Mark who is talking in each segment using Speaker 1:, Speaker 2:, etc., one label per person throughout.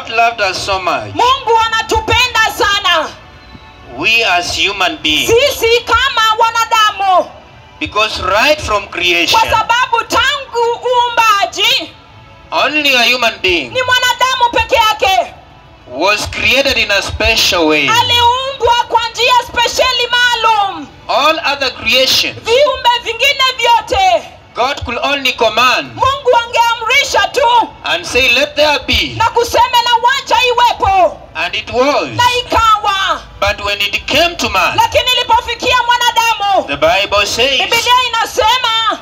Speaker 1: God loved us so much.
Speaker 2: Mungu anatupenda sana.
Speaker 1: We as human beings.
Speaker 2: Sisi kama wanadamu.
Speaker 1: Because right from creation.
Speaker 2: Kwa sababu tangu uumbaji,
Speaker 1: only a human being
Speaker 2: ni mwanadamu peke yake
Speaker 1: was created in a special way.
Speaker 2: Aliumbwa kwa njia spesheli maalum.
Speaker 1: All other creations,
Speaker 2: viumbe vingine vyote,
Speaker 1: God could only command.
Speaker 2: Mungu angeamrisha tu
Speaker 1: and say, let there be.
Speaker 2: Na kusema na wacha iwepo.
Speaker 1: And it was.
Speaker 2: Na ikawa.
Speaker 1: But when it came to man,
Speaker 2: lakini ilipofikia mwanadamu,
Speaker 1: the Bible says,
Speaker 2: Biblia inasema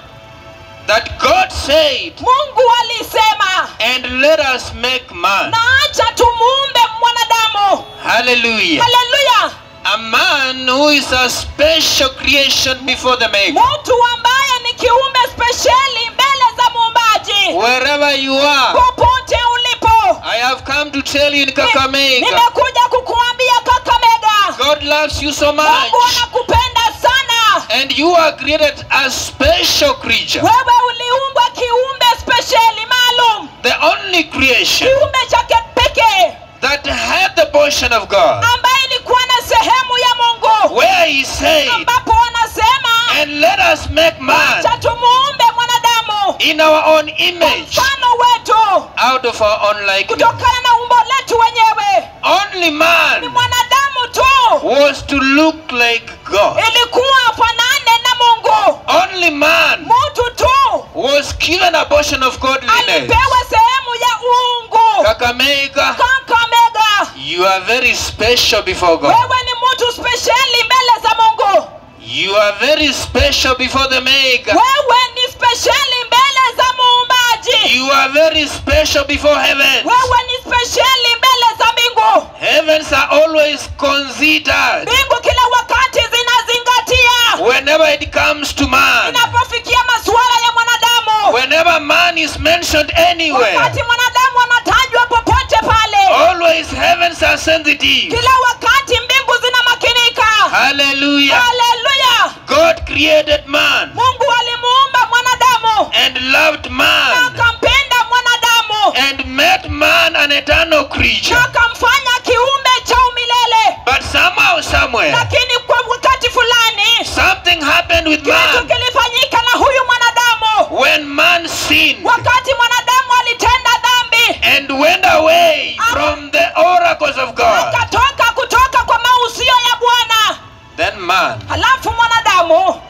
Speaker 1: that God said,
Speaker 2: Mungu alisema,
Speaker 1: and let us make man.
Speaker 2: Na acha tumuumbe mwanadamu.
Speaker 1: Hallelujah.
Speaker 2: Hallelujah.
Speaker 1: A man who is a special creation before the Maker.
Speaker 2: Mtu ambaye ni kiumbe spesheli mbele za muumbaji.
Speaker 1: Wherever you are,
Speaker 2: popote ulipo,
Speaker 1: I have come to tell you in Kakamega.
Speaker 2: Nimekuja kukuambia Kakamega.
Speaker 1: God loves you so much.
Speaker 2: Mungu anakupenda sana.
Speaker 1: And you are created a special creature.
Speaker 2: Wewe uliumbwa kiumbe spesheli maalum.
Speaker 1: The only creation
Speaker 2: kiumbe chake pekee
Speaker 1: that had the portion of God.
Speaker 2: Ambaye ilikuwa na sehemu ya Mungu.
Speaker 1: Where he said,
Speaker 2: ambapo anasema,
Speaker 1: and let us make man
Speaker 2: acha tumuumbe mwanadamu
Speaker 1: in our own image,
Speaker 2: mfano wetu,
Speaker 1: out of our own likeness,
Speaker 2: kutokana na umbo letu wenyewe.
Speaker 1: Only man
Speaker 2: ni mwanadamu tu
Speaker 1: was to look like God.
Speaker 2: Ilikuwa afanane na Mungu.
Speaker 1: Only man
Speaker 2: mtu tu
Speaker 1: was given a portion of godliness.
Speaker 2: Alipewa sehemu ya uungu.
Speaker 1: Kakamega,
Speaker 2: Kakamega,
Speaker 1: you are very special before God.
Speaker 2: Wewe ni mtu spesheli mbele za Mungu.
Speaker 1: You are very special before the Maker.
Speaker 2: Wewe ni spesheli mbele za muumbaji.
Speaker 1: You are very special before heaven.
Speaker 2: Wewe ni spesheli mbele za mbingu.
Speaker 1: Heavens are always considered.
Speaker 2: Mbingu kila wakati zinazingatia.
Speaker 1: Whenever it comes to man.
Speaker 2: Inapofikia masuala ya mwanadamu.
Speaker 1: Whenever man is mentioned anywhere.
Speaker 2: Wakati mwanadamu anatajwa popote pale.
Speaker 1: Always heavens are sensitive.
Speaker 2: Kila wakati mbingu zinamakinika.
Speaker 1: Hallelujah.
Speaker 2: Hallelujah.
Speaker 1: God created man.
Speaker 2: Mungu alimuumba mwanadamu.
Speaker 1: And loved man.
Speaker 2: Na akampenda mwanadamu.
Speaker 1: And made man an eternal creature.
Speaker 2: Na akamfanya kiumbe cha umilele.
Speaker 1: But somehow, somewhere,
Speaker 2: lakini kwa wakati fulani,
Speaker 1: something happened with man.
Speaker 2: Kitu kilifanyika na huyu mwanadamu.
Speaker 1: When man sinned,
Speaker 2: wakati mwanadamu alitenda dhambi,
Speaker 1: and went away from the oracles of God,
Speaker 2: akatoka kutoka kwa mausio ya Bwana.
Speaker 1: Then man
Speaker 2: halafu mwanadamu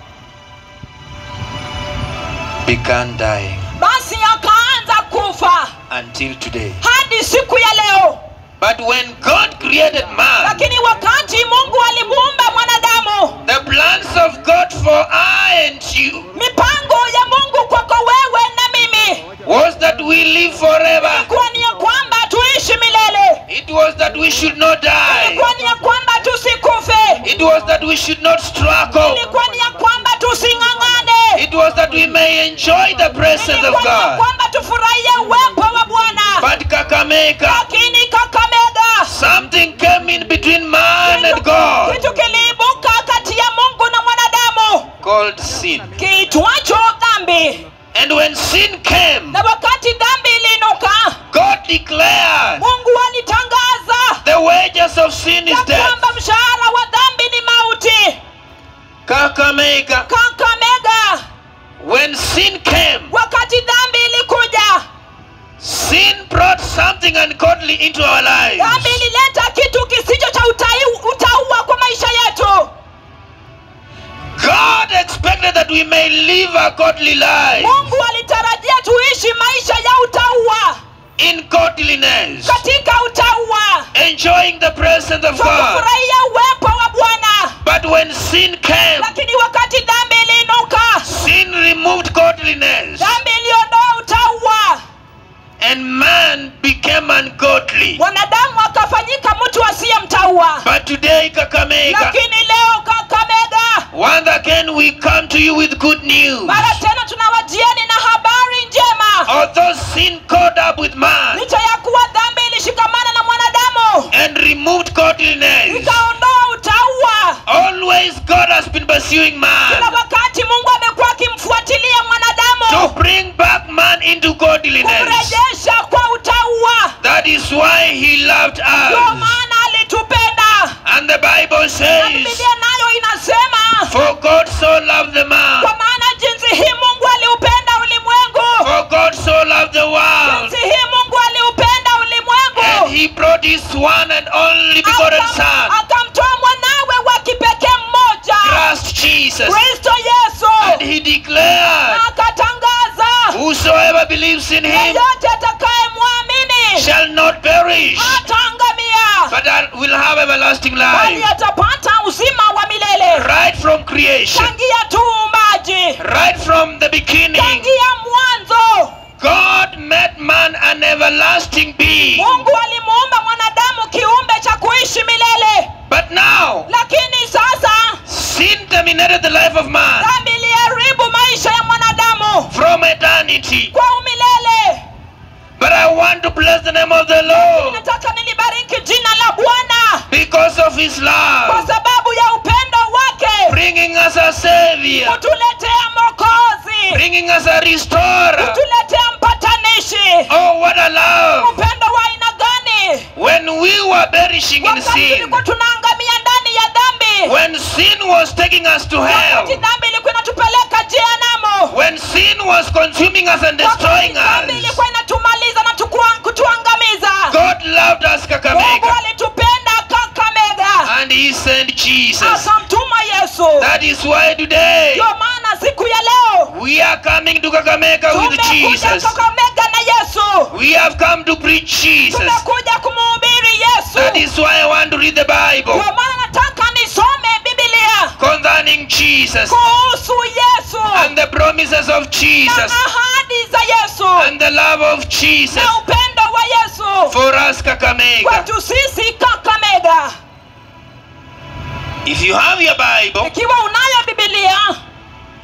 Speaker 1: began dying.
Speaker 2: Basi akaanza kufa.
Speaker 1: Until today.
Speaker 2: Hadi siku ya leo.
Speaker 1: But when God created man,
Speaker 2: lakini wakati Mungu alimuumba mwanadamu,
Speaker 1: the plans of God for I and you,
Speaker 2: mipango ya Mungu kwako wewe na mimi,
Speaker 1: was that we live forever.
Speaker 2: Ilikuwa ni ya kwamba tuishi milele.
Speaker 1: It was that we should not die.
Speaker 2: Ilikuwa ni ya kwamba tusikufe.
Speaker 1: It was that we should not struggle.
Speaker 2: Ilikuwa ni ya kwamba tusing'ang'ane.
Speaker 1: It was that we may enjoy the presence of
Speaker 2: Ilikuwa ni ya
Speaker 1: God.
Speaker 2: kwamba tufurahie uwepo wa Bwana.
Speaker 1: But Kakamega,
Speaker 2: lakini Kakamega,
Speaker 1: something came in between man and God.
Speaker 2: Kitu kiliibuka kati ya Mungu na mwanadamu,
Speaker 1: called sin.
Speaker 2: Kiitwacho dhambi.
Speaker 1: And when sin came,
Speaker 2: na wakati dhambi iliinuka,
Speaker 1: God declared,
Speaker 2: Mungu alitangaza,
Speaker 1: the wages of sin is death.
Speaker 2: kwamba mshahara wa dhambi ni mauti.
Speaker 1: Kakamega,
Speaker 2: Kakamega,
Speaker 1: when sin came,
Speaker 2: wakati dhambi ilikuja,
Speaker 1: sin brought something ungodly into our lives.
Speaker 2: Dhambi ilileta kitu kisicho cha utauwa kwa maisha yetu.
Speaker 1: God expected that we may live a godly life.
Speaker 2: Mungu alitarajia tuishi maisha ya utauwa.
Speaker 1: In godliness.
Speaker 2: Katika utauwa.
Speaker 1: Enjoying the presence of God.
Speaker 2: Kufurahia uwepo wa Bwana.
Speaker 1: But when sin came,
Speaker 2: lakini wakati dhambi iliinuka,
Speaker 1: sin removed godliness.
Speaker 2: Dhambi iliondoa utauwa.
Speaker 1: And man became ungodly.
Speaker 2: Mwanadamu akafanyika mtu asiye mtauwa.
Speaker 1: But today, Kakamega,
Speaker 2: lakini leo Kakamega,
Speaker 1: once again we come to you with good news.
Speaker 2: Mara tena tunawajieni na habari njema.
Speaker 1: Although sin caught up with man,
Speaker 2: licha ya kuwa dhambi ilishikamana na mwanadamu,
Speaker 1: and removed godliness,
Speaker 2: ikaondoa utauwa,
Speaker 1: always God has been pursuing man.
Speaker 2: Kila wakati Mungu amekuwa akimfuatilia mwanadamu,
Speaker 1: to bring back man into godliness,
Speaker 2: kumrejesha kwa utauwa.
Speaker 1: That is why he loved
Speaker 2: Ndio
Speaker 1: us.
Speaker 2: maana alitupenda.
Speaker 1: And the Bible
Speaker 2: Na
Speaker 1: says,
Speaker 2: Biblia nayo inasema,
Speaker 1: for God so loved the man,
Speaker 2: kwa maana jinsi hii Mungu aliupenda ulimwengu,
Speaker 1: for God so loved the world,
Speaker 2: jinsi hii Mungu aliupenda
Speaker 1: and
Speaker 2: ulimwengu,
Speaker 1: he brought his one and only begotten Son,
Speaker 2: akamtoa mwanawe wa kipekee mmoja,
Speaker 1: Christ Jesus.
Speaker 2: Kristo Yesu,
Speaker 1: And he declared,
Speaker 2: akatangaza,
Speaker 1: whosoever believes in him
Speaker 2: yeyote atakayemwamini
Speaker 1: shall not perish,
Speaker 2: hataangamia,
Speaker 1: but will have everlasting
Speaker 2: bali
Speaker 1: life.
Speaker 2: atapata uzima wa milele.
Speaker 1: Right from creation,
Speaker 2: Tangia tu uumbaji,
Speaker 1: right from the beginning,
Speaker 2: tangia mwanzo,
Speaker 1: God made man an everlasting being.
Speaker 2: Mungu alimuumba mwanadamu kiumbe cha kuishi milele.
Speaker 1: But now,
Speaker 2: Lakini sasa
Speaker 1: sin terminated the life of man
Speaker 2: dhambi iliharibu maisha ya mwanadamu
Speaker 1: from eternity.
Speaker 2: kwa umilele.
Speaker 1: But I want to bless the name of the Lord
Speaker 2: Nataka nilibariki jina la Bwana
Speaker 1: because of his
Speaker 2: kwa
Speaker 1: love,
Speaker 2: sababu ya upendo wake,
Speaker 1: bringing us a savior,
Speaker 2: kutuletea Mwokozi,
Speaker 1: bringing us a restorer.
Speaker 2: kutuletea mpatanishi.
Speaker 1: Oh, what a love!
Speaker 2: Upendo wa aina gani?
Speaker 1: When we were perishing in
Speaker 2: Wakati
Speaker 1: sin,
Speaker 2: tulikuwa tunaangamia ndani ya dhambi,
Speaker 1: when sin was taking us to
Speaker 2: wakati
Speaker 1: hell,
Speaker 2: dhambi ilikuwa inatupeleka jehanamu,
Speaker 1: when sin was consuming us and
Speaker 2: wakati
Speaker 1: destroying
Speaker 2: dhambi
Speaker 1: us,
Speaker 2: ilikuwa inatumaliza na kutuangamiza,
Speaker 1: God loved us,
Speaker 2: Mungu
Speaker 1: Kakamega,
Speaker 2: alitupenda Kakamega,
Speaker 1: and he sent Jesus.
Speaker 2: akamtuma Yesu.
Speaker 1: That is why today
Speaker 2: Ndio maana siku ya leo
Speaker 1: we are coming to Kakamega with
Speaker 2: tumekuja
Speaker 1: Jesus.
Speaker 2: Kakamega na Yesu,
Speaker 1: We have come to preach Jesus.
Speaker 2: tumekuja kumhubiri Yesu.
Speaker 1: That is why I want to read the Bible
Speaker 2: Ndio maana nataka nisome Biblia
Speaker 1: concerning Jesus
Speaker 2: kuhusu Yesu
Speaker 1: and the promises of
Speaker 2: na
Speaker 1: Jesus
Speaker 2: ahadi za Yesu
Speaker 1: and the love of Jesus
Speaker 2: na upendo wa Yesu
Speaker 1: for us, Kakamega.
Speaker 2: kwetu sisi Kakamega.
Speaker 1: If you have your Bible,
Speaker 2: Ikiwa unayo Biblia,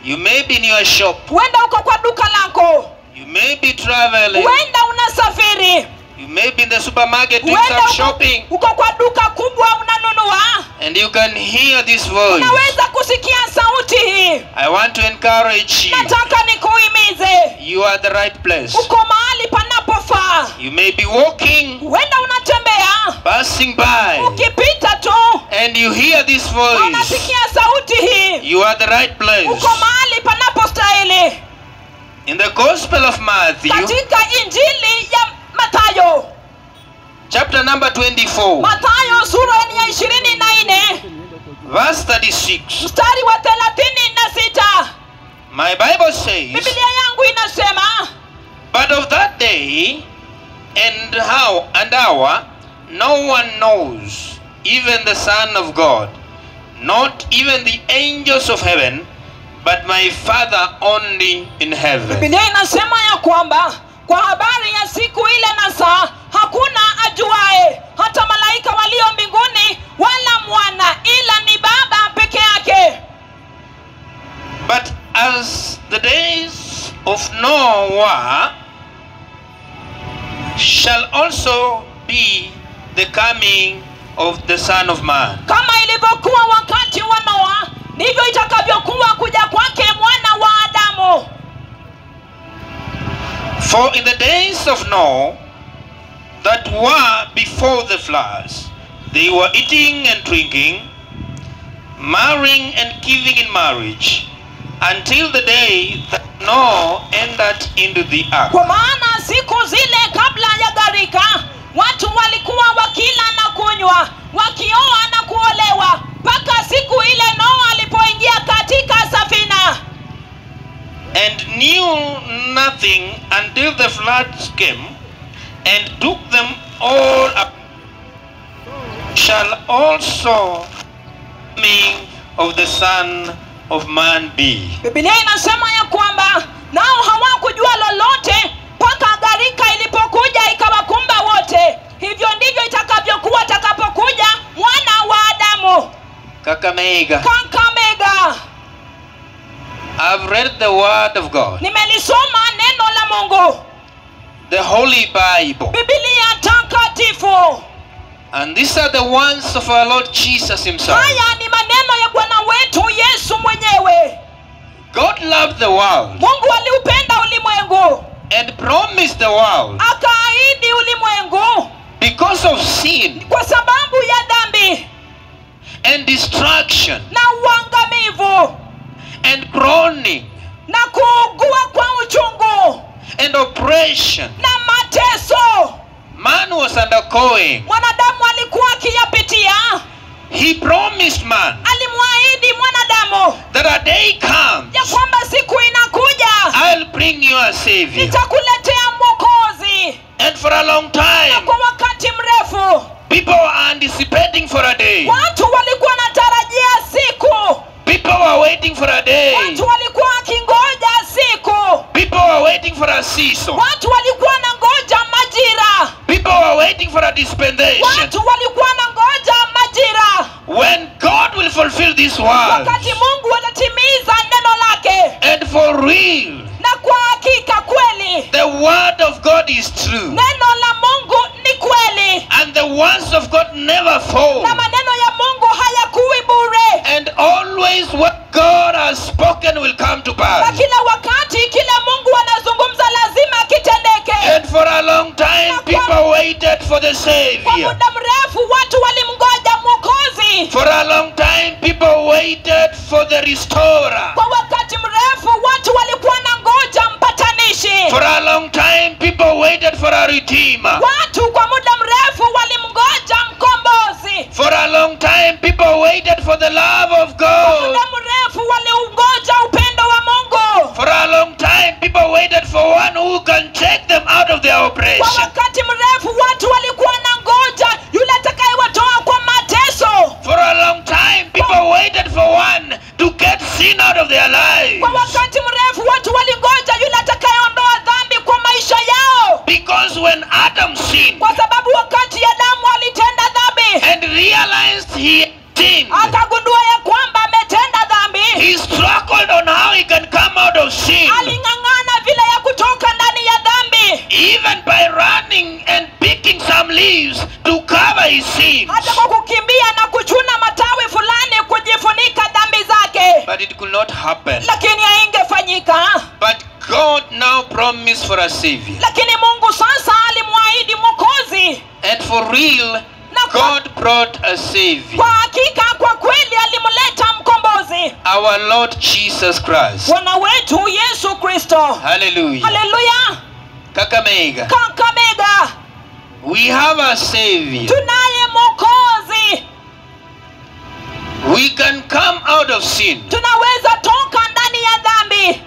Speaker 1: you may be in your shop,
Speaker 2: huenda uko kwa duka lako,
Speaker 1: you may be traveling,
Speaker 2: huenda unasafiri,
Speaker 1: you may be in the supermarket doing
Speaker 2: huenda
Speaker 1: some
Speaker 2: uko,
Speaker 1: shopping,
Speaker 2: uko kwa duka kubwa unanunua,
Speaker 1: and you can hear this voice.
Speaker 2: unaweza kusikia sauti hii.
Speaker 1: I want to encourage you.
Speaker 2: Nataka nikuhimize,
Speaker 1: You are the right place.
Speaker 2: uko mahali panapofaa.
Speaker 1: You may be walking,
Speaker 2: Huenda unatembea,
Speaker 1: passing by,
Speaker 2: ukipita tu
Speaker 1: and you hear this voice.
Speaker 2: unasikia sauti hii,
Speaker 1: You are the right place.
Speaker 2: uko mahali panapostahili.
Speaker 1: In the Gospel of Matthew,
Speaker 2: Katika Injili ya Mathayo,
Speaker 1: chapter number 24,
Speaker 2: Mathayo sura ya 24
Speaker 1: verse 36,
Speaker 2: mstari wa 36,
Speaker 1: my Bible says,
Speaker 2: Biblia yangu inasema,
Speaker 1: But of that day and how and hour no one knows, even the Son of God, not even the angels of heaven, but my Father only in heaven.
Speaker 2: Biblia inasema ya kwamba kwa habari ya siku ile na saa hakuna ajuae, hata malaika walio mbinguni, wala mwana, ila ni Baba peke yake.
Speaker 1: But as the days of Noah shall also be the coming of the Son of Man.
Speaker 2: Kama ilivyokuwa wakati wa Noa, ndivyo itakavyokuwa kuja kwake mwana wa Adamu.
Speaker 1: For in the days of Noah that were before the floods, they were eating and drinking, marrying and giving in marriage, until the day that Noah entered into the ark.
Speaker 2: Kwa maana siku zile kabla ya gharika, watu walikuwa wakila na kunywa, wakioa na kuolewa, mpaka siku ile Noa alipoingia katika safina.
Speaker 1: And knew nothing until the floods came and took them all up, shall also coming of the Son of Man be.
Speaker 2: Biblia inasema ya kwamba nao hawakujua lolote mpaka gharika ilipokuja ikawakumba wote. Hivyo ndivyo itakavyokuwa atakapokuja mwana wa Adamu.
Speaker 1: Kakamega,
Speaker 2: Kakamega,
Speaker 1: I've read the word of God,
Speaker 2: nimelisoma neno la Mungu,
Speaker 1: the Holy Bible,
Speaker 2: Biblia takatifu.
Speaker 1: and these are the words of our Lord Jesus himself.
Speaker 2: Haya ni maneno ya Bwana wetu Yesu mwenyewe.
Speaker 1: God loved the world
Speaker 2: Mungu aliupenda ulimwengu,
Speaker 1: and promised the world
Speaker 2: akaahidi ulimwengu
Speaker 1: Because of sin
Speaker 2: Kwa sababu ya dhambi
Speaker 1: and destruction
Speaker 2: na uangamivu
Speaker 1: and groaning
Speaker 2: na kuugua kwa uchungu
Speaker 1: and oppression
Speaker 2: na mateso
Speaker 1: man was undergoing,
Speaker 2: mwanadamu alikuwa akiyapitia.
Speaker 1: he promised man
Speaker 2: Alimwahidi mwanadamu
Speaker 1: that a day comes,
Speaker 2: ya kwamba siku inakuja
Speaker 1: I'll bring you a savior.
Speaker 2: nitakuletea mwokozi.
Speaker 1: And for a long
Speaker 2: Na
Speaker 1: time,
Speaker 2: kwa wakati mrefu
Speaker 1: people were anticipating for a day.
Speaker 2: watu walikuwa wanatarajia siku.
Speaker 1: People were waiting for a day.
Speaker 2: Watu walikuwa wakingoja siku.
Speaker 1: People were waiting for a season.
Speaker 2: Watu walikuwa wanangoja majira.
Speaker 1: People were waiting for a dispensation.
Speaker 2: Watu walikuwa wanangoja majira
Speaker 1: When God will fulfill this word.
Speaker 2: wakati Mungu atatimiza neno lake.
Speaker 1: And for real,
Speaker 2: Na kwa hakika kweli
Speaker 1: the word of God is true.
Speaker 2: neno la Mungu ni kweli,
Speaker 1: And the words of God never fall.
Speaker 2: na maneno ya Mungu hayakuwi bure.
Speaker 1: And always what God has spoken will come to
Speaker 2: Na
Speaker 1: pass.
Speaker 2: kila wakati kila Mungu anazungumza lazima kitendeke.
Speaker 1: And for a long time, people waited for the
Speaker 2: Kwa
Speaker 1: Savior.
Speaker 2: muda mrefu watu walimngoja mwokozi.
Speaker 1: For a long time, people waited for the restorer.
Speaker 2: Kwa wakati mrefu watu walikuwa na ngoja mpatanishi.
Speaker 1: For a long time, people waited for a redeemer.
Speaker 2: Watu kwa muda mrefu walimngoja mkombozi.
Speaker 1: For a long time, people waited for the love of
Speaker 2: Kwa
Speaker 1: God.
Speaker 2: muda mrefu waliungoja upendo wa Mungu.
Speaker 1: For a long time, people waited for one who can take them out of their
Speaker 2: Kwa
Speaker 1: oppression.
Speaker 2: wakati mrefu watu walikuwa na ngoja yule atakayewatoa kwa mateso.
Speaker 1: For a long time, people waited for one to get sin out of their lives.
Speaker 2: Kwa wakati mrefu watu walingoja yule atakayeondoa dhambi kwa maisha yao.
Speaker 1: Because when Adam sinned
Speaker 2: Kwa sababu wakati Adamu alitenda dhambi
Speaker 1: and realized he sinned,
Speaker 2: akagundua ya kwamba ametenda dhambi,
Speaker 1: he struggled on how he can come out of sin.
Speaker 2: aling'ang'ana vile ya kutoka ndani ya dhambi,
Speaker 1: Even by running and picking some leaves to cover his sins.
Speaker 2: hata kwa kukimbia na kuchuna matawi fulani kujifunika dhambi zake,
Speaker 1: But it could not happen.
Speaker 2: lakini haingefanyika.
Speaker 1: But God now promised for a savior.
Speaker 2: Lakini Mungu sasa alimwahidi mwokozi,
Speaker 1: And for real,
Speaker 2: na kwa,
Speaker 1: God brought a savior.
Speaker 2: kwa hakika kwa kweli alimleta mkombozi,
Speaker 1: Our Lord Jesus Christ.
Speaker 2: Bwana wetu Yesu Kristo.
Speaker 1: Hallelujah.
Speaker 2: Haleluya!
Speaker 1: Kakamega.
Speaker 2: Kakamega,
Speaker 1: We have a savior.
Speaker 2: tunaye mwokozi.
Speaker 1: We can come out of sin.
Speaker 2: Tunaweza toka ndani ya dhambi,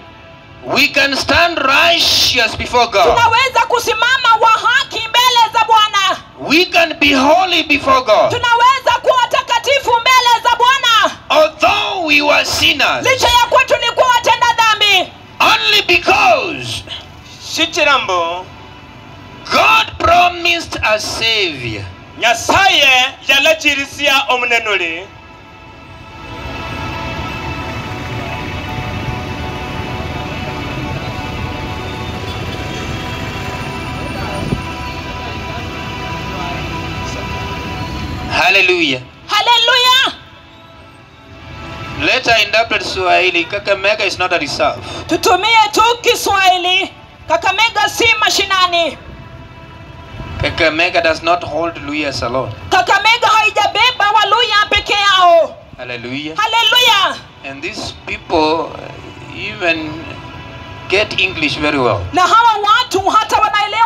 Speaker 1: We can stand righteous before God.
Speaker 2: tunaweza kusimama wa haki mbele za Bwana,
Speaker 1: We can be holy before God.
Speaker 2: tunaweza kuwa watakatifu mbele za Bwana,
Speaker 1: Although we were sinners,
Speaker 2: licha ya kuwa tulikuwa watenda dhambi,
Speaker 1: only because
Speaker 3: Shichirambo
Speaker 1: God promised a savior.
Speaker 3: Nyasaye yalachirisia omunenuli.
Speaker 1: Hallelujah.
Speaker 2: Haleluya!
Speaker 1: Later interpret Swahili. Kakamega is not a reserve.
Speaker 2: Tutumie tu Kiswahili. Kakamega si mashinani.
Speaker 1: Kakamega does not hold Luyas alone.
Speaker 2: Kakamega haijabeba Waluya peke yao.
Speaker 1: Hallelujah.
Speaker 2: Haleluya!
Speaker 1: And these people even get English very well.
Speaker 2: Na hawa watu hata wanaelewa